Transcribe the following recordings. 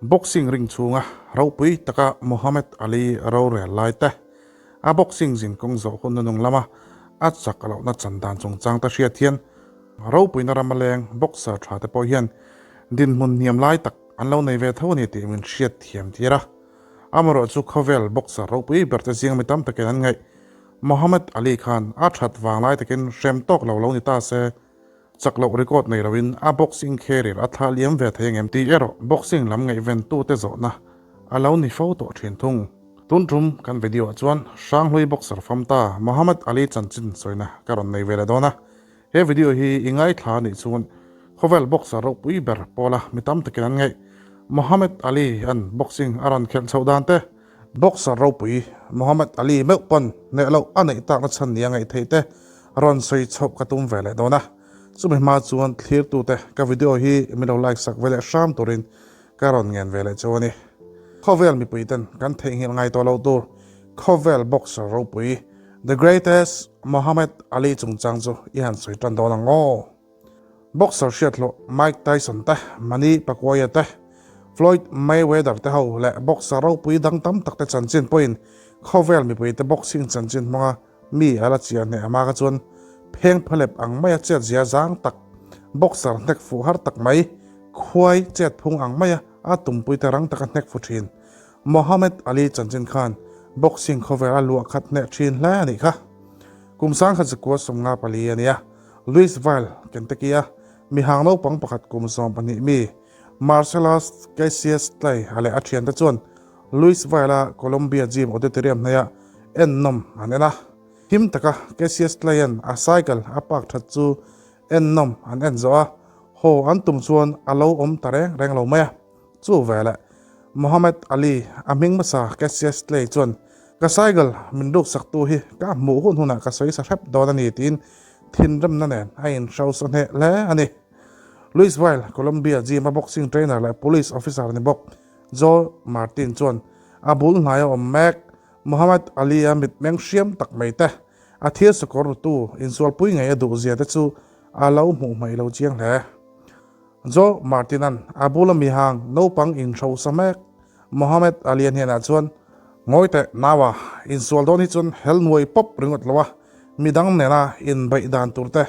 Boxing ring chhunga ropui taka Muhammad Ali rorel lai te, a boxing zinkawng zawh hun nunung lama a chak lohna chan dan chungchang te hriat hian ropuina rama leng boxer tha te pawh hian dinhmun hniam lai tak an lo nei ve tho a ni tih min hriat thiam tir a. Amaherawhchu chu khawvel boxer ropui ber te zinga mi tam takin an ngaih Muhammad Ali khan a that vang lai takin hrem tawk lo lo ni ta se, Chak loh record nei loin a boxing career a thlah liam ve thei angem tih erawh boxing lam ngaihventute zawhna a lo ni fo tawh thin thung. Tun tum kan video ah chuan Hranghlui boxer famta Muhammad Ali chanchin sawina ka rawn nei ve leh dawn a. He video hi i ngaithla anih chuan khawvel boxer ropui ber pawla mi tam takin an ngaih Muhammad Ali an boxing a rawn khelh chhoh dan te, Boxer ropui Muhammad Ali meuh pawn hneh loh a neih takna chhan nia ngaih theih te rawn sawi chhoh ka tum ve leh dawn a. Chumi hma chuan thlirtute ka video hi min lo like sak ve leh hram turin ka rawn ngen ve leh cheu a ni. Khawvel mipui ten kan theihnghilh ngai tawh loh tur khawvel boxer ropui The Greatest Muhammad Ali chungchang chu i han sawi tan dawn ang aw. Boxer hriathlawh Mike Tyson te, Manny Pacquiao te, Floyd Mayweather te ho leh boxer ropui dang tam tak te chanchin pawhin khawvel mipuite boxing chanchin hmanga mi a la chiah hneh hma kha chuan pheng phalep ang maia chet zia zang tak, boxer hnek fuh har tak mai, khuai chet phung ang maia a tumpuite rang taka hnek fu thin Muhammad Ali chanchin khan boxing khawvel a luah khat hneh thin hle a nih kha. Kum 1954 a nia. Louisville, Kentucky-a mihang naupang pakhat kum 12 mi Marcellus Cassius Clay a leh a thiante chuan Louisville-a Columbia Gym Auditorium hnaihah ennawm an en a. Him taka Cassius Clay-a'n a cycle a park that chu ennawm an en zawh a, haw an tum chuan a lo awm ta reng reng lo mai a. Chu veleh Muhammad Ali a hming hmasa Cassius Clay chuan ka cycle min ruksaktu hi ka hmuh hun hunah ka sawi sa hrep dawn a ni tiin thinrimna nen a inhrosa hneh hle a ni. Louisville, Columbia gym a boxing trainer leh police officer ni bawk Joe Martin chuan a bul hnaia awm mek Muhammad Ali a mitmeng hriam tak mai te, a thil sakawr rutu insualpui ngei a duhzia te chu a lo hmuh hmaih lo chiang hle. Joe Martin-a'n a bula mihang naupang inhrosa mek Mohammed Ali-a hnenah chuan, Ngawi teh, naua, insual dawn hi chuan hel nuai pawp ringawt lo a, midang nena inbeih dan tur te,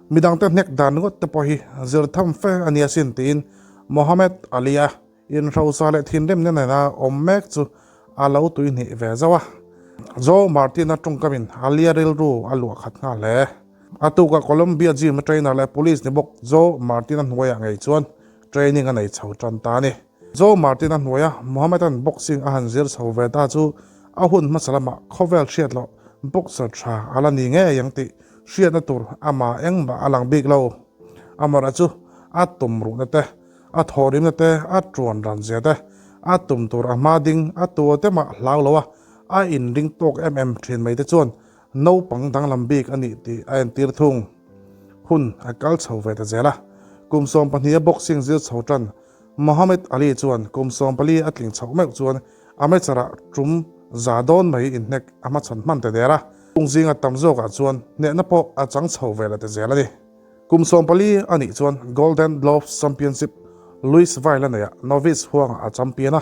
midangte hnek dan ringawt te pawh hi zir tham fe a ni asin, tiin Mohammed Ali-a inhrosa leh thinrimna nena awm mek chu a lo tuihnih ve zauh a. Joe Martin-a tawngkamin Ali-a rilru a luah khat nghal hle. A tukah Columbia gym a trainer leh police ni bawk Joe Martin-a hnuaiah ngei chuan training a nei chho tan ta a ni. Joe Martin-a hnuaia Mohammedan boxing a han zir chho ve ta chu a hun hmasa lamah khawvel hriat loh boxer tha a la ni ngei ang tih hriatna tur amah engmah a lang bik lo. Amaherawhchu chu a tum ruhna te, a thawhrimna te, a tuan ran zia te, a tum tur a hma ding a tua te mah hlau lo a, a inring tawk em em thin mai te chuan Naupang danglam bik a nih tih a entir thung. Hun a kal chho ve ta zel a. Kum 12 a boxing zir chho tan Muhammad Ali chuan kum 14 a tling chhoh meuh chuan amateur-ah tum za dawn mai inhnek a hmachhawn hman ta der a. Kung zinga tam zawkah chuan hnehna pawh a chang chho ve leh ta zel a ni. Kum 14 a nih chuan Golden Gloves Championship Louisville a neihah novice huangah a champion a.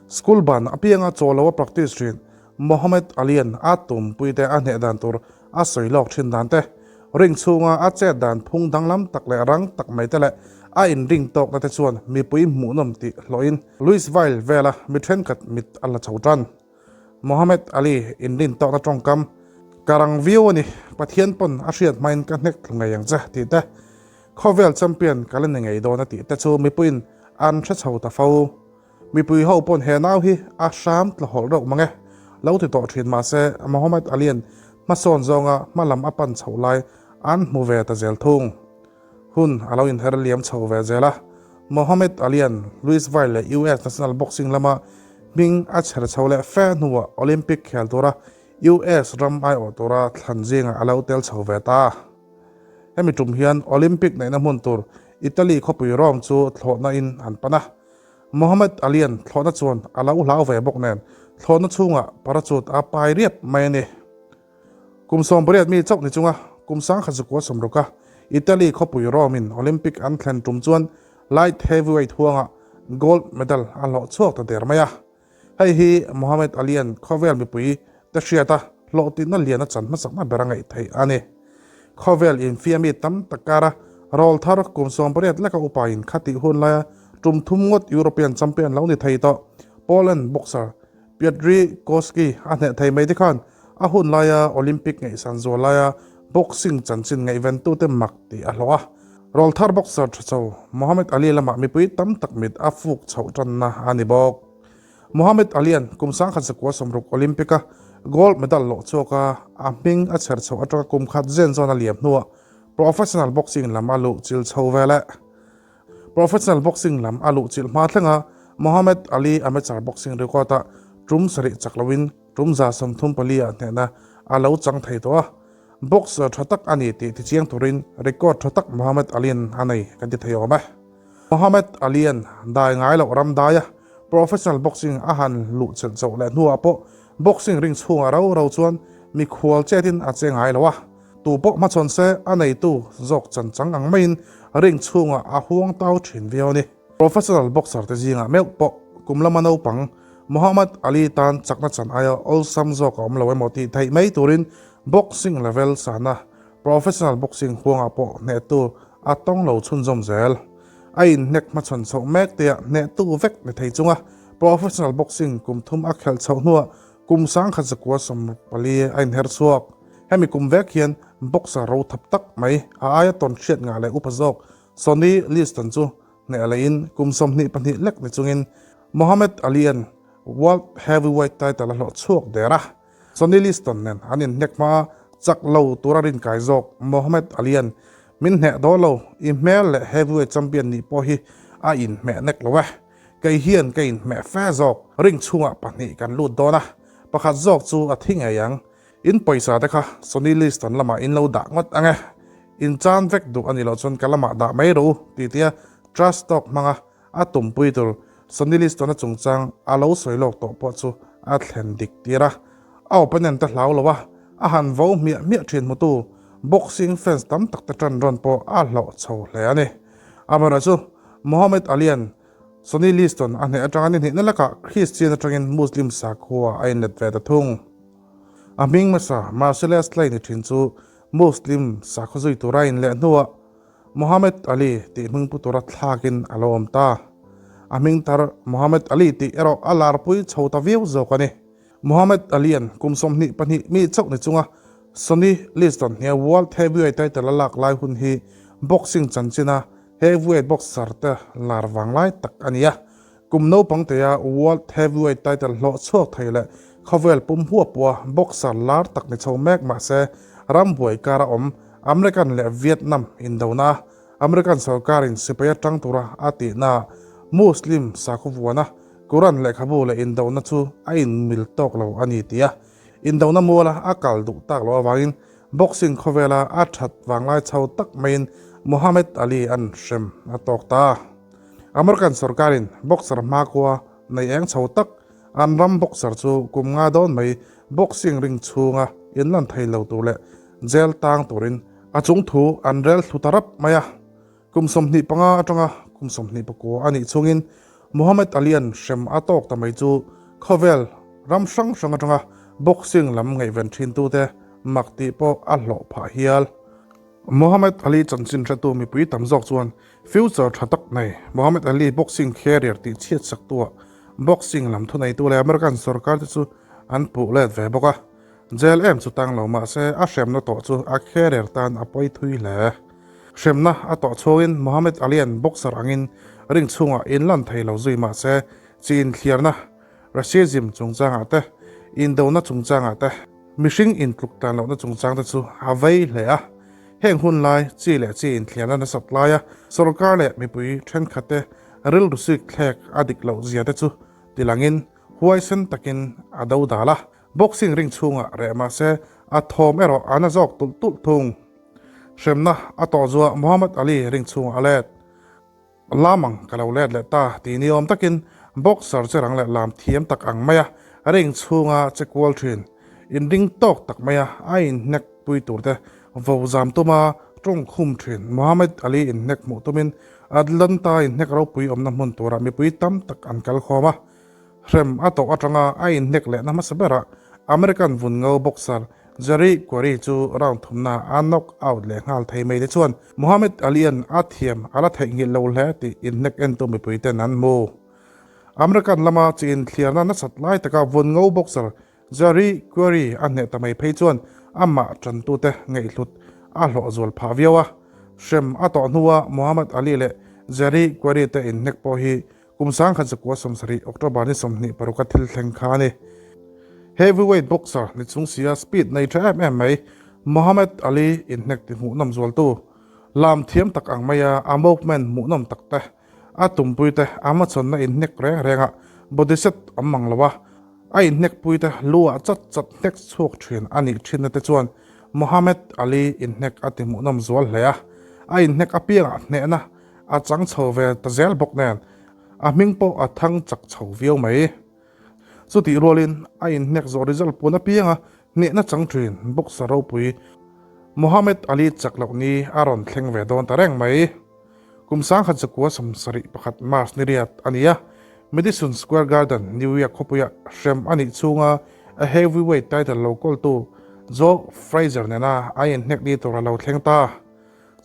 School ban apianga chaw lo a practice thin. Mohammed Ali-a'n a tumpuite a hneh dan tur a sawi lawk thin dan te, ring chhunga a chet dan phung danglam tak leh rang tak mai te leh a inring tawkna te chuan mipui hmuhnawm tih hlawhin Louisville vela mi thenkhat mit a la chho tan. Mohammed Ali inrin tawkna tawngkam, Ka rang viau a ni, Pathian pawn a hriat hmain ka hnek thlu ngei ang che tih te, Khawvel champion ka la ni ngei dawn a tih te chu mipuiin an hre chho ta fo. Mipui ho pawn he nau hi a hram tla hawlh reuh mang e, lo ti tawh thin mahse Mohammed Alian hmasawn zawnga hma lam a pan chhoh lai an hmu ve ta zel thung. Hun a lo inher liam chho ve zel a, Mohammed Alian Louisville leh US National Boxing lama hming a chher chho leh fe hnuah Olympic khel tura US ram aiawh tura thlan zingah a lo tel chho ve ta. Hemi tum hian Olympic neihna hmun tur Italy khawpui Rome chu thlawhna in an pan a. Mohammed Alian thlawhna chuan a lo hlau ve bawk nen thlawhna chhungah parachute a pai riap mai a ni. Kum 18 mi chauh ni chunga kum 1960 a Italy khawpui Rome in Olympic an thlen tum chuan light heavyweight huangah gold medal a hlawh chhuak ta der mai a. Hei hi Muhammad Ali-a'n khawvel mipui te hriata hlawhtlinna lian a chan hmasakna ber a ngaih theih a ni. Khawvel infiami tam tak kara rawlthar kum 80 leka upain khatih hun laia tum thum ngawt European champion lo ni thei tawh Poland boxer Piotr Koski a hneh thei mai te khan a hun laia Olympic ngaihsan zual laia boxing chanchin ngaihventute mak tih a hlawh a. Rawlthar boxer tha chho Muhammad Ali lamah mipui tam tak mit a fuk chhoh tanna a ni bawk. Muhammad Alian kum 1960 Olympic-a gold medal lawh chhuaka a hming a chher chhoh atanga kum khat zen zawn a liam hnuah professional boxing lam a luh chil chho vel e. Professional boxing lam a luh chilh hma thlenga Muhammad Ali amateur boxing record-ah tum sarih chak loin tum 34 ah hnehna a lo chang thei tawh a. Boxer tha tak a ni tih tichiang turin record tha tak Muhammad Alian a nei kan ti thei awm e. Muhammad Alian dai ngai loh ram daia professional boxing a han luh chelh chauh leh hnuah pawh boxing ring chhungah rau rau chuan mikhual chetin a che ngai lo a. Tu pawh hmachhawn se a neitu zawk chanchang ang maiin ring chhungah a huang tau thin viau a ni. Professional boxer te zingah meuh pawh kum lama naupang Muhammad Ali tan chakna chan aia awlsam zawk a awm lo emaw tih theih mai turin boxing level sana professional boxing huangah pawh hnehtu a tawng lo chhunzawm zel. A inhnek hmachhawn chhoh mek tea hnehtu vek ni thei chunga professional boxing kum thum a khelh chhoh hnuah kum 1964 a inher chhuak. Hemi kum vek hian boxer ro thap tak mai a aia tawn hriat ngah leh upa zawk Sonny Liston chu hneh leiin kum 22 lek ni chungin Muhammad Ali-a'n World Heavyweight title a hlawh chhuak der a. Sonny Liston nen an inhnek hmaa chak lo tura rinkai zawk Muhammad Ali-a'n min hneh dawn lo, i hmel leh heavyweight champion nih pawh hi a inhmeh nek lo e. Kei hian ka inhmeh fe zawk, ring chhungah pahnih kan lut dawn a, pakhat zawk chu a thi ngei ang. In pawisa te kha Sonny Liston lamah in lo dah ngawt ang e. In chan vek duh a nih loh chuan ka lamah dah mai rawh u tih tia trash talk hmanga a tumpui tur Sonny Liston-a chungchang a lo sawi lawk tawh pawh chu a thlen dik tir a. A opponent te hlau lo a, a han vo hmiah hmiah thin hmutu boxing fans tam tak te tan rawn pawh a hlawh chho hle a ni. Amaherawhchu Muhammad Ali-a'n Sonny Liston a hneh atanga ni hnihna lakah Christian atangin Muslim sakhua a inlet ve ta thung. A hming hmasa Marcellus Clay ni thin chu Muslim sakhaw zui tura inleh hnuah Muhammad Ali tih hming pu tura thlakin a lo awm ta. A hming thar Muhammad Ali tih erawh a larpui chho ta viau zawk a ni. Muhammad Ali-a'n kum 22 mi chauh ni chunga Sonny Liston hnia World Heavyweight title a lak lai hun hi boxing chanchina heavyweight boxer te lar vang lai tak a ni a. Kum naupang tea World Heavyweight title hlawh chhuak thei leh khawvel pum huapua boxer lar tak ni chho mek mah se rambuai kara awm American leh Vietnam indona a American sorkarin sipai atang tura a tihnaah Muslim sakhaw vuana Quran lehkhabu leh indona chu a inmil tawk lo a ni tia indona muala a kal duh tak loh avangin boxing khawvela a that vanglai chho tak maiin Muhammad Ali an hrem a tawk ta. American sorkarin boxer hmakhua nei eng chho tak an ram boxer chu kum nga dawn mai boxing ring chhunga inlan thei lo tur leh jail tang turin a chung thu an rel thlu ta rap mai a. Kum 25 atanga kum 29 a nih chhungin Muhammad Ali-a'n hrem a tawk ta mai chu khawvel ram hrang hrang atanga boxing lam ngaihven thintute mak tih pawh a hlawh phah hial. Muhammad Ali chanchin hretu mipui tam zawk chuan future tha tak nei Muhammad Ali boxing career tih chhiat sak tuah boxing lam thuneitu leh American sorkar te chu an puh let ve bawk a. Jail em chu tang lo mah se a hremna tawh chu a career tan a pawi thui hle. Hremna a tawh chhungin Muhammad Ali-a'n boxer angin ring chhungah inlan thei lo zui mah se chi inthliarna, racism, chungchangah te, indona chungchangah te, Mihring intluk tan lohna chungchang te chu a vei hle a, heng hun lai chi leh chi inthliarna nasat laia sorkar leh mipui thenkhat te rilru sik thlek a dik loh zia te chu tilangin huaisen takin a do dal a, boxing ring chhungah reh mah se a thawm erawh a na zawk tulh tulh thung. Hremna a tawh zuah Muhammad Ali ring chhungah a let. Lamang ka lo let leh ta tih ni awm takin boxer che rang leh lam thiam tak ang maia ring chhunga che kual thin. Inring tawk tak maia a inhnek pui tur te vo zam tuma Tawng khum thin Muhammad Ali inhnek hmuh tumin Atlanta inhnek ropui awmna hmun turah mipui tam tak an kal khawm a. Hrem a tawh atanga a inhnek lehna hmasa berah American vun ngo boxer Jerry Quarry chu round thumna a knock out leh nghal thei mai te chuan Muhammad Ali-a'n a thiam a la theihnghilh lo hle tih inhnek entu mipui ten an hmu. American lama chi inthliarna nasat lai taka vun ngo boxer Jerry Quarry a hneh ta mai phei chuan amah tantute ngaihhlut a hlawh zual phah viau a. Hrem a tawh hnua Muhammad Ali leh Jerry Quarry te inhnek pawh hi kum 1970 October ni 26 a thil thleng kha a ni. Heavyweight boxer ni chung sia speed nei tha em em mai Muhammad Ali inhnek ti hmuhnawm zualtu lam thiam tak ang maia a movement hmuhnawm tak te a tumpui te a hmachhawnna inhnek reng rengah body set awm mang lo a, a inhnekpui te lu ah chat chat hnek chhuak thin a nih thinna te chuan Muhammad Ali inhnek a ti hmuhnawm zual hle a, a inhnek apiangah hnehna a chang chho ve ta zel bawk nen a hming pawh a thang chak chho viau mai. Chutih rualin a inhnek zawh result pun apianga hnehna chang thin boxer ropui Muhammad Ali chak loh ni a rawn thleng ve dawn ta reng mai. Kum 1971 March ni riat a ni a, Madison Square Garden, New York khawpuia hrem a nih chhunga a heavyweight title lo kawltu Joe Frazier nena a inhnek ni tur a lo thleng ta.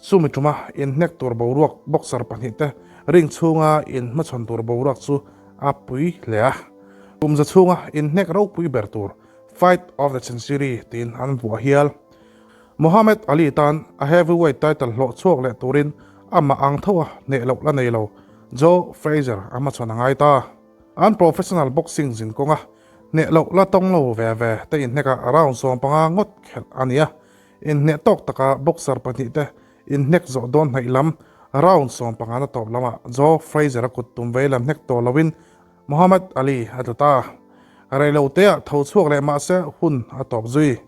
Chumi tuma inhnek tur boruak boxer pahnihte ring chhunga inhmachhawn tur boruak chu a pui hle a. Kum za chhunga inhnek ropui ber tur Fight of the Century tiin an vuah hial. Muhammad Ali tan a heavyweight title hlawh chhuak leh turin amah ang tho a hneh loh la nei lo, Joe Frazier a hmachhawn a ngai ta. An professional boxing zin kawnga hneh loh la tawng lo ve ve te inhnekah round 15 ngawt khelh a ni a, inhneh tawk taka boxer pahnihte inhnek zawh dawn hnaih lam round 15 na tawp lamah Joe Frazier a kut tum vei lam hnek tawh loin Muhammad Ali a tlu ta. Reiloteah tho chhuak leh mahse hun a tawp zui.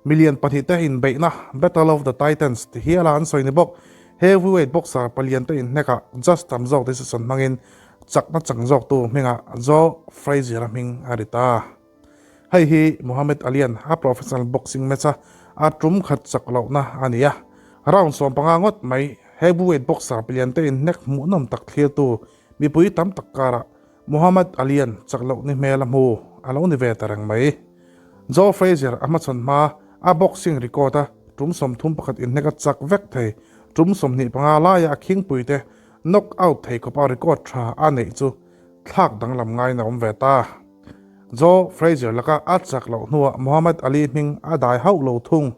Million pahnihte inbeihna Battle of the Titans ti hiala an sawi ni bawk. Heavyweight boxer paliante inhnekah judge tam zawk decision hmangin chakna chang zawktu hmingah Joe Frazier-a hming a ri ta. Hei hi Muhammad Ali-a'n a professional boxing match-a a tum khat chak lohna a ni a. Round 15 ngawt mai heavyweight boxer paliante inhnek hmuhnawm tak thlirtu mipui tam tak karah Muhammad Ali-a'n chak loh ni hmel a hmu a lo ni ve ta reng mai. Joe Frazier a hmachhawn hma a boxing record a tum 31 inhnek a chak vek thei, tum 25 laia a khingpuite knock out thei khawpa record tha a neih chu thlak danglam ngaiin a awm ve ta. Joe Frazier laka a chak loh hnuah Muhammad Ali hming a dai hauh lo thung.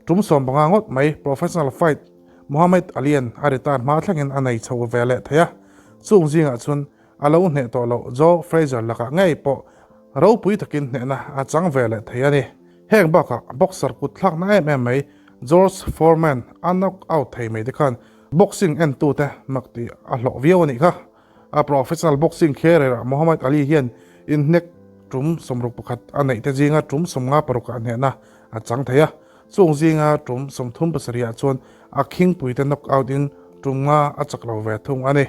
Tum 15 ngawt mai professional fight Muhammad Ali-a'n a retire hma thlengin a nei chho ve leh thei a, chung zingah chuan a lo hneh tawh loh Joe Frazier lakah ngei pawh ropui takin hnehna a chang ve leh thei a ni. Heng bakah boxer kut thlakna em em mai George Foreman a knock out thei mai te khan boxing entute mak tih a hlawh viau a nih kha. A professional boxing career-ah Muhammad Ali hian inhnek tum 61 a neih te zinga tum 56 ah hnehna a chang thei a. Chung zinga tum 37 ah chuan a khingpuite knock out in tum nga a chak lo ve thung a ni.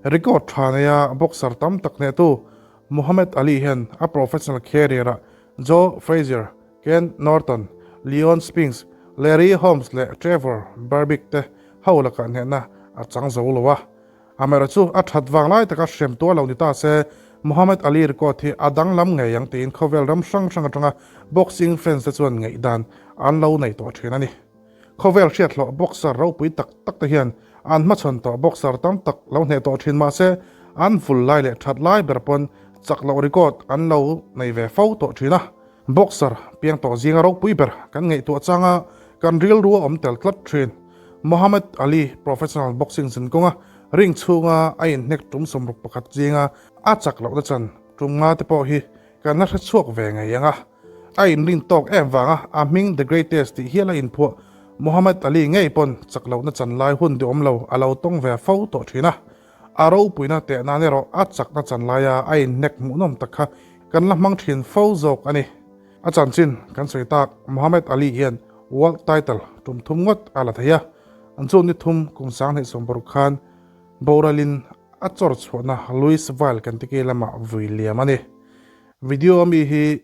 Record tha neia boxer tam tak hnehtu Muhammad Ali hian a professional career-ah Joe Frazier, Ken Norton, Leon Spinks, Larry Holmes leh Trevor Berbick te ho lakah hnehna a chang zo lo a. Amaherawhchu, a that vang lai taka hrem tuar lo ni ta se, Muhammad Ali record hi a danglam ngei ang tiin khawvel ram hrang hrang atanga boxing fans te chuan ngaihdan an lo nei tawh thin a ni. Khawvel hriathlawh boxer ropui tak tak te hian an hmachhawn tawh boxer tam tak lo hneh tawh thin mahse, an vul lai leh that lai ber pawn chak loh record an lo nei ve fo tawh thin a. Boxer piang tawh zinga ropui ber kan ngaihtuah changa kan rilru a awm tel tlat thin. Muhammad Ali professional boxing zin kawnga ring chhunga a inhnek tum 61 zinga a chak lohna chan tum nga te pawh hi kan la hre chhuak ve ngei ang a. A inrin tawk em vanga a hming The Greatest tih hial a inphuah Muhammad Ali ngei pawn chak lohna chan lai hun duhawm lo a lo tawng ve fo tawh thin a. A ropuina teh nan erawh a chakna chan laia a inhnek hmuhnawm tak kha kan la hmang thin fo zawk a ni. A chanchin kan sawi tak Muhammad Ali hian World title tum thum ngawt a la thei a, an chu ni thum kum 2020 khan boralin a chawr chhuahna Louisville, Kentucky lamah vui liam a ni. Video ami hi.